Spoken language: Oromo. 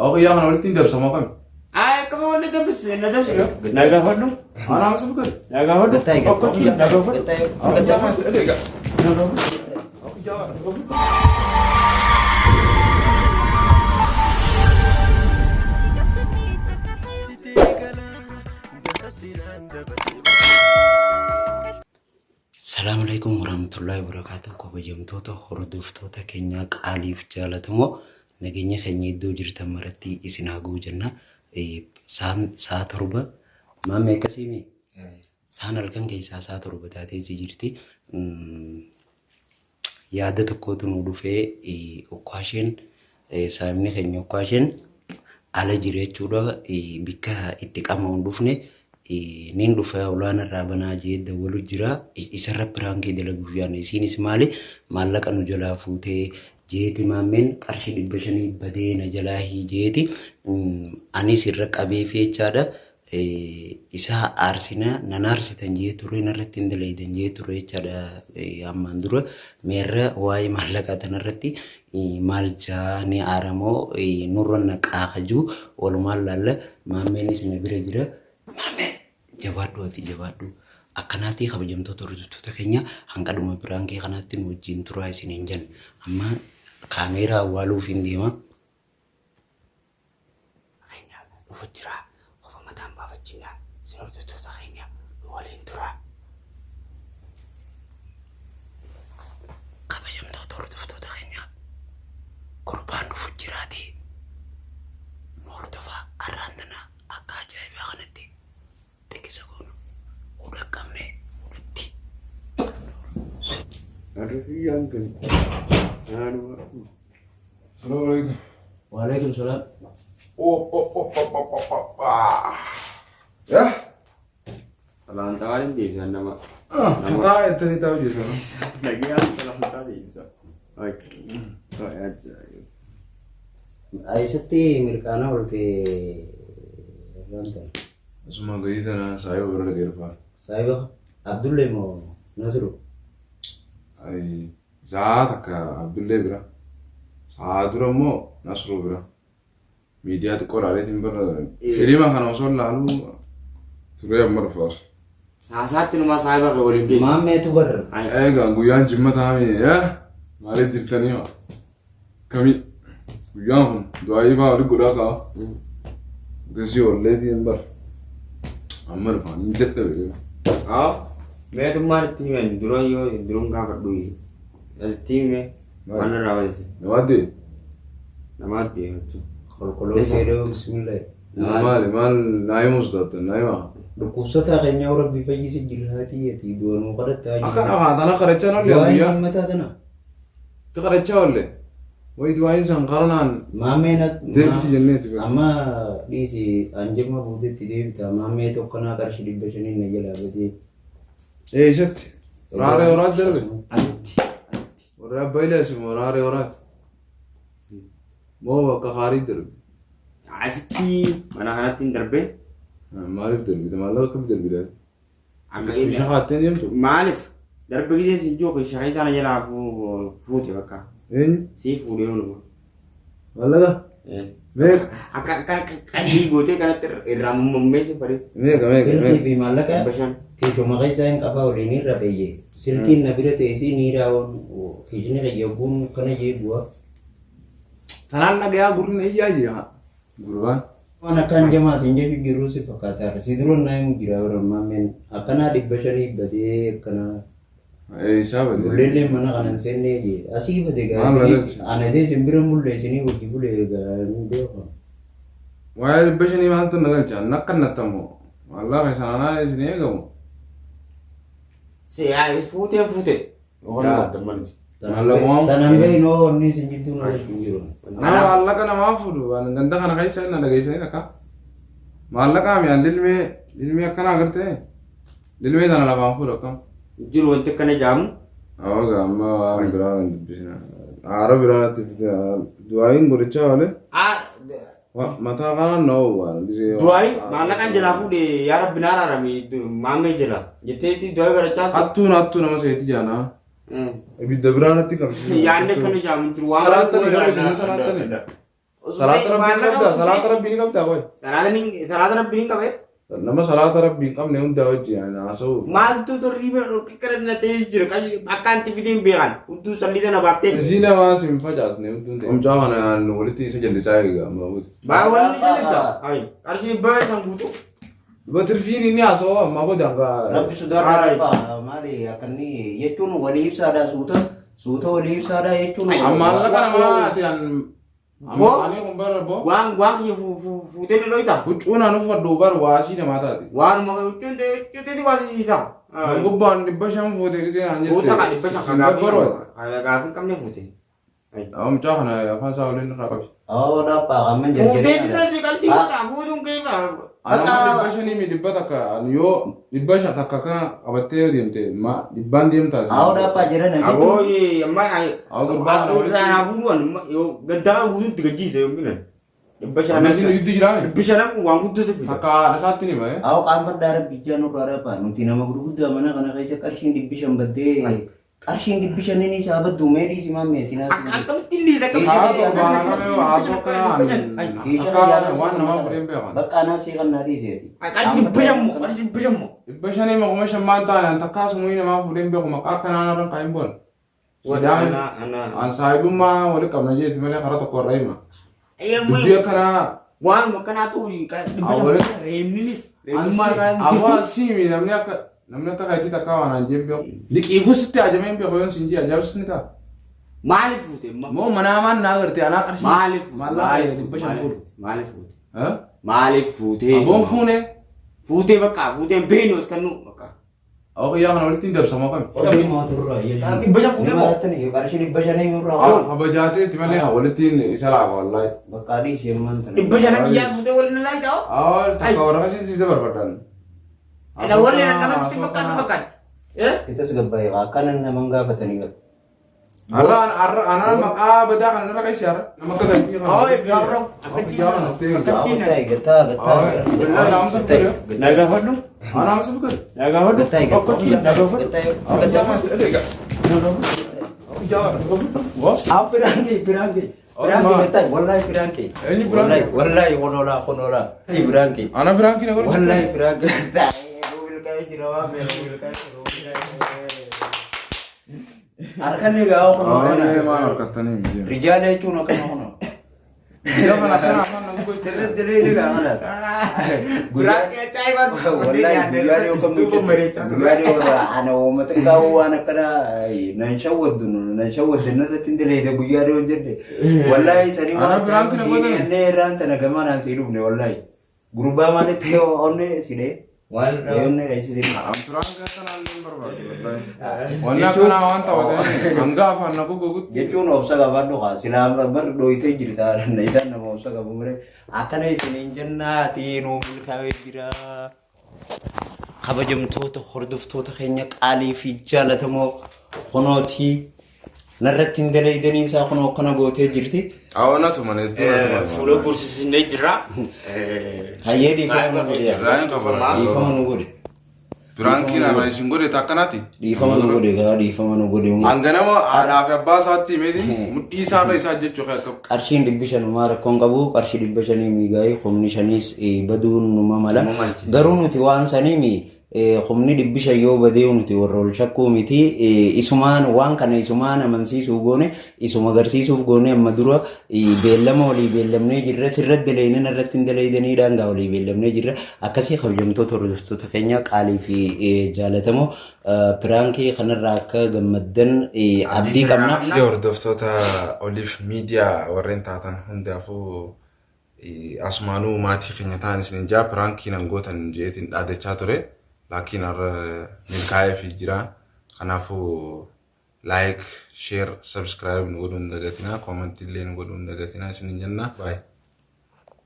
Awwa kiyyaa kana walitti hin dabsamu akkami? Ay, akkami walitti dabbise na dabsi. Na gaafadhu. Anaa masa fikir. Na gaafadhu. Gattaa'e Okkottii na gaafadhu. gattaa'e Awwa kiyyaa kana dhagaye. Na gaafadhu. Awwa kiyyaa kana. Salaamu alaikum warahmatullahi wabarakatuh. Kabajamtoota hordoftoota keenyaa qaaliif jaalatamoo nageenya keenya iddoo jirtan maratti isin haa ga'u jenna. Sa'aan sa'a 7 maammee akkasii mi? Sa'aan halkan keessaa sa'a 7 taatee si jirti. Yaada tokkotu nu dhufee ukkaasheen saayimni keenya ukkaasheen ala jira jechuudha. Bikka itti qama'u hin dhufne nin dhufa olaana irraa banaa jee dawwalu jira. Isarra piraankii dalaguuf yaadne. Isiinis maali maallaqa nu jalaa fuutee jeeti maammeen qarshii 500 badee na jalaa hii jeeti. Anis irra qabeefi jechaadha. Isa aarsina nan aarsitan jee ture narratti hin dalaydan jee ture jechaadha ammaan dura meerra waa'ee maallaqaa tanarratti maal jaa ni aaramoo nurra na qaaqajuu walumaan laalla maammeenis na bira jira maammee jabaadhu ati jabaadhu akkanaatii kabajamtoota hordoftoota keenya hanga dhuma piraankii kanaatti nu wajjin turaa isiniin jenna amma kaameeraa awwaaluuf hin deema. Keenya dhufu jira qofa mataan baafachinna isin hordoftoota keenya nu waliin turaa. Kabajamtoota hordoftoota keenya gurbaan dhufu jiraatii nu hordofaa har'aan tana akka ajaa'ibaa kanatti xiqisa goonu hudha qabne hudhatti. Arfiyyaan kan naannoo. Salaamu alaikum. Waalaikum salaam. Oh, oh, oh, oh, oh, oh, oh, ah. Yah. Salaamtaa waan hin deebisan nama. Fataa jettanii taa'u jirtu. Nagayaan salaamtaa deebisa. Ay, ajaa'ib. Eessatti mirqaanaa oolte har'aan tana? Asuma gadi tana saayiba bira dhaqee dhufaa. Saayiba Abdullee moo Nasru? Ay, Sa'aa takka Abdullee bira. Sa'aa dura immoo Nasruu bira. Miidiyaa xiqqoo ilaaleetiin bira. Filima kana osoo ilaaluu turee amma dhufaas. Saasaatti numaa saayiba kee waliin geessi. Maammeetu barra. Egaa guyyaan jimma taa'ame maaliif jirtanii haa? Kamii guyyaan kun du'aayii fa'aa wali godhaa ka'a. Gasii olleetiin bara. Amma dhufaan hin dadhabe. Haa meetummaan itti himen dura yoo duruun gaafadhu asitti hime waan irraa balise Namaatti namaatti deematu. Kolkoloo seedoo bismillah. maali maal naa himus taatan naa himaa. Dhukkubsataa keenyaa rabbi fayyisi jiraatii ati du'a nuu kadhattaa Akka afaan tana kadhachaa namni Du'aan guyyaa. himmataa tana. Itti kadhachaa oolle. Wayi du'aayin san karanaan Maammeen deebiti jenneeti. Amma dhiisi anjama buutetti deebita maammee tokkanaa qarshii 500 na jalaa badee. Eessatti? Raaree horaat darbe? Asitti. Warri abbaa ilaasi moo raaree horaat? Moo bakka haarii darbe? Asitti mana kanatti hin darbee. Maaliif darbite? Maallaqa akkamitti darbite? Akka Kiisha kaattee deemtu? Maaliif? Darbe gisee sin jiru kiisha keessaa na jalaa fuute bakka. Eenyu? Sii fuudhee ooluma. Maallaqa? Meeqa? Akka akka qalbii gootee kanatti irraa mummummeessi farii. Meeqa meeqa Silkii meeqa? fi maallaqa 500. kiishuma keessaa hin qabaa waliin hin rafeeyye. Silkiin na bira teessii niiraa kiishni kiyya ogguun kana jee bu'a. Tanaan dhagayaa gurri na iyyaa jira. Gurbaan. Waan akkaan jamaa sin jechu jiruu si fakkaata. Si dura naa himu jira bara maammeen akkanaa 500 badee akkanaa. Eessaa badee? Ijoolleen mana kana hin seennee jee. Asii bade gaa Maal isinii badee? ana dee isin bira hin bulle isinii wajji bule gaa hin beeku. Waa'ee 500 maaltu na galcha? Nakka nattamu. Maallaqa isaan anaa isin eegamu. Si fuuteen fuute. Yaa. Maallaquma. Tanan beeknu wanni isin jidduu na hin jiru. Nama maallaqa namaa fuudhu waan ganda kana keessa na dhageessanii takka. Maallaqa mi an lilmee lilmee akkana agartee lilmee tana lafaan fuudhu akkam. Jiru wanti akkana jaamu. Awwaga amma waan biraa nan dubbisina. Aara biraa natti fite du'aayin godhachaa oole. Mataa kanaan na oowwaan. Du'aayi maallaqaan jalaa fuudhe yaa rabbi naa araarami maammee jala jetteetti du'aayi godhachaa. Hattuun hattuu nama seeti jaanaa. Ibidda biraa natti qabsiisa. Yaadni akkana jaamu hin jiru. Waan Salaattanii gara isin salaattanii. Salaata rabbii ni qabdaa? Salaata rabbii ni qabdaa qoy? Salaata rabbii ni qabee. Nama salaata rabbii hin qabne hunda wajjin haasa'u. Maaltu torrii bira dhorkii kana natee jira akka anti fidee hin beekan hudduu sallii tana baaftee. Isii namaa si hin facaasne hunduu ta'e. Mucaa kana walitti isa jallisaa eega amma buute. Baa wanni jallifta. Ayi qarshii dhibba isaan guutuu. Tirfiin inni haasa'u amma booda hanga. Rabbi sodaadhaa maali akkanni jechuun walii ibsaadhaa suuta suuta walii ibsaadhaa jechuun. Maallaqa namaa ati an. Ani kun bara boo. Waan kiyya fuutee ni dhoyta. Huccuun an uffadhu bar waasii namaa taate. Waan huccuun ta'eeti waasisiisa. Gubbaan 500 fuute gisee naan jette. Fuuta kan 500 gaafii hin qabne fuute. Mucaa kana afaan isaa waliin irraa qabi. Oo dhabbaa kamman Fuutee jarjaree. jira qalbii godha fuutuun keessa. Ana 500 mi dhibba takka yoo 500 takka kana qabattee yoo deemte ma dhibbaan deemtaa. Awoo dhabbaa jiran jechuun. Aboo amma Awoo gurbaa kana irraa fuudhuun yoo gaddaa guutuun itti gajjiise yoo ginan. 500. Akkasiin itti jiraame. 500 waan guddoo si fida. Takka haadha isaatti ni ba'e. Awoo qaanfadhaa rabbi ijaa nurraa dhabbaa nuti nama gurguddaa mana kana keessa qarshiin 500 baddee qarshiin 500 inni isaa baddu meetii simaa meetii naa. Akkamitti illee isa Sa'a torbaan akkami haasoo akkanaa akka waan namaa fudheen beekan. Bakka anaa see kan naa dhiiseeti. Qarshii 500 moo qarshii 500 moo. 500 ma 5000 maan taane takkaa sumuu namaa fudheen beeku maqaa akkanaa narra kan hin boon. Sidaan an saahibummaa wali qabna jeeti malee karaa tokko irra hima. Dubbii akkanaa Waan akkanaatu 500 reemninis reemnummaa Awwaa siimi namni akka namni akka kayitii takkaa waan an jeen beeku. Liqiifus itti ajamee hin beeku yoon siin jee ajaa'ibsi ni ta'a. Maaliif fuute? Moo manaa maan naa garte anaa qarshii. Maaliif fuute? Maallaqa 500 fuudhu. Maaliif fuute? Maaliif fuute? Aboon fuune. Fuutee bakka fuutee hin beeknu as kannu bakka. Awwa kiyyaa kana walitti hin dabsamu akkami. Oduu mooturraa 500 fuutee moo? Qarshii 500 nurraa. Kabajaatee itti malee walitti isa laafa wallaahi. Bakka dhiisee ammaan tana. 500 kiyyaa fuutee waliin laa ta'u? Awwa takka warra kasiin siisa barbaadan. Ila warri nama sitti fakkaatu fakkaatti. Itas gabbaa'ee akkana naman gaafatanii galu. Har'a har'a anaan maqaa badaa kana irra keessa har'a nama akka gatii kana. Oo egaa Kiyyaa kana ta'e. Gattaa gattaa gattaa. Anaamsa fikir. Nagaafadhu. Anaamsa fikir. Nagaafadhu. Gattaa gattaa. Gattaa. Aw piraanki piraanki. Piraanki gattaa wallahi piraanki. Eenyu piraanki? Wallahi wallahi konoolaa konoolaa. Piraanki. Ana piraanki na godhu. Wallahi piraanki. Milkaa'ee jira waan meeqa milkaa'ee jira. Harkaan egaa Maal konoolaa. harkattanii miti. Rijaala jechuun akkana kono. Gaafa akkana afaan nama gochuu. Sirriitti illee gaafana. Piraanki ajaa'ibaa. Wallahi guyyaa dhiyoo kam guyyaa dhiyoo ana uummata qabu waan akkana nan shawwaddu nan shawwaddu irratti hin dileete guyyaa dhiyoo jedhe. Wallahi sanii Ana waan piraanki na godhan. siidhannee irraan tana gamaa naan sii dhufne wallahi. Gurbaa maalitti onne sidhee. Waan Onne eessa sidhee. Piraanki akkanaa illee hin barbaadu wallahi. Wanni akkanaa waan taphatanii hanga afaan na gogogutti. Jechuun obsa qabaadhu kaa silaa bar dhooyitee jirta isaan nama obsa qabu malee akkana isiniin jennaati nuu milkaa'ee jira. Kabajamtoota hordoftoota keenya qaalii fi jaalatamoo kunootii narratti hin dalaydanii isaa kunoo akkana gootee jirti. Awwa na tuman hedduu na tuman. Fuula gursisinnee jirra. Hayyee dhiifama nu godhe. Irraan kafala. Dhiifama nu godhe. Piraankiin ana isin godhe akkanaati. Dhiifama nu godhe gaa dhiifama nu godhe. Hanga nama haadhaa fi abbaa isaatti himeeti mudhii isaarra isaa jechuu kan qabu. Qarshiin 500 rakkoon qabu qarshii 500 miigaayii humni shaniis baduun numa mala. Numa malchisa. Garuu nuti waan sanii humni 500 yoo badee nuti warra ol shakkuu miti isumaan waan kana isumaan amansiisuu goone isuma agarsiisuuf goone amma dura beellama walii beellamnee jirra sirratti daleeynan irratti hin daleeydanii daangaa walii beellamnee jirra akkasii kabajamtoota hordoftoota keenya qaalii fi jaalatamoo piraankii kanarraa akka gammaddan abdii qabna. Hordoftoota Oliif miidiyaa warreen taatan hundaafuu asumaanuu maatii keenya ta'an isin jaa piraankii nan gootan jeetiin dhaadachaa ture. Laakiin har'a milkaa'ee fi jira. Kanaafuu like, share, subscribe nu godhuu hin dagatinaa, comment illee nu godhuu hin dagatinaa isin jenna. Bye.